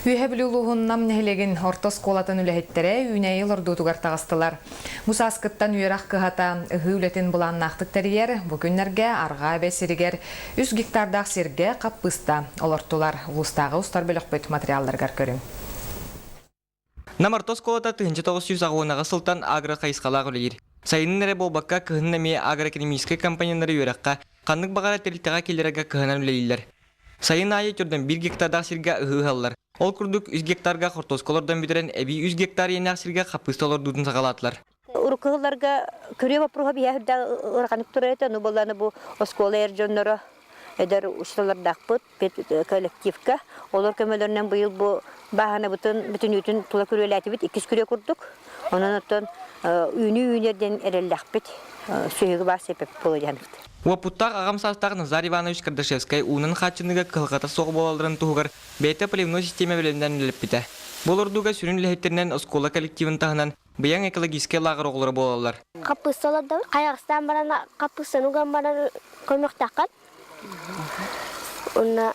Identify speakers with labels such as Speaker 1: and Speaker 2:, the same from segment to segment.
Speaker 1: Үөһэ Бүлүү улууһун Нам нэһилиэгин орто оскуолатын үлэһиттэрэ үүнээйи олордуутугар таҕыстылар. Бу сааскыттан үөрэх кыһата ыһыы үлэтин былааннаахтык тэрийэр. Бу күннэргэ Арҕаа Эбэ сиригэр 3 гектардаах сиргэ хаппыыста олортулар. Улуустааҕы устар бөлөхпүт материалларыгар көрүҥ.
Speaker 2: Нам орто оскуолата 1998 сылтан агро хайысхалаах үлэлиир. Сайынын эрэ буолбакка, кыһынын эмиэ агроэкономическай компоненнары үөрэххэ, ханнык баҕарар тэрилтэҕэ киллэрэргэ кыһанан үлэлииллэр. Сайын аайы 4 гектардаах сиргэ ыһыы ыһаллар. Ол курдук 3 гектарга хортуоска олордон бүтэрэн, эбии 3 гектар иэннээх сиргэ хаппыыста олордуутун саҕалаатылар.
Speaker 3: Урукку сылларга күрүө боппуруоһа биһиэхэ үрдээх ыараханнык турар этэ. Ону буоллаҕына бу оскуола эр дьонноро эдэр учууталлардаахпыт коллективка. Олор көмөлөрүнэн быйыл бу бааһынабытын бүтүнүүтүн тула күрүөлээтибит иккис күрүө курдук. Онон оттон үүнүү үүнэр диэн эрэллээхпит. Сүһүгү баар сиэппэппит буолуо диэхпит.
Speaker 2: Уопуттаах аҕам саастаах Назар Иванович Кардашевскай уунан хааччыныыга кыһалҕата суох буолалларын туһугар бэйэтэ поливной систиэмэ бэлэмнээн үлэлэппитэ. Бу олордууга сүрүн үлэһиттэринэн оскуола коллективын таһынан Быйаҥ экологическай лааҕыр оҕолоро буолаллар.
Speaker 4: Хаппыыста олордобут. Хайаҕастаан баран хаппыыстаны уган баран көмүөхтэххин. Уонна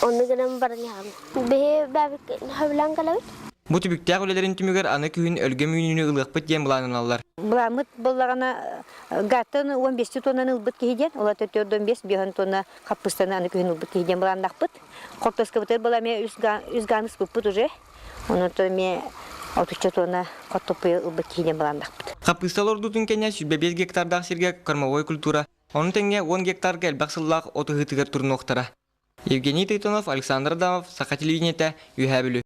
Speaker 4: онну гынан баран иһэҕин. Биһи бэбик сөбүлээн кэлэбит.
Speaker 2: Бу түбүктээх үлэлэрин түмүгэр аны күһүн өлгөм үүнүүнү ылыахпыт диэн былааннаналлар.
Speaker 3: Былааммыт буоллаҕына гаттан 15 тоннаны ылбыт киһи диэн, ол 415 5 тонна хаппыыстаны аны күһүн ылбыт киһи диэн былааннаахпыт. Хортуоскабытыгар была эмиэ үс гаан ыспыппыт уже. Онон эмиэ отучча туона хортуоппуйу ылбыт киһи диэн былааннаахпыт.
Speaker 2: Хаппыыста олордуутун кэннэ 25 гектардаах сиргэ кормовой культура, ону тэҥэ 10 гектарга элбэх сыллаах от ыһыытыгар турунуохтара. Евгений Тайтонов, Александр Адамов, Саха телевидениетэ, Үөһээ Бүлүү.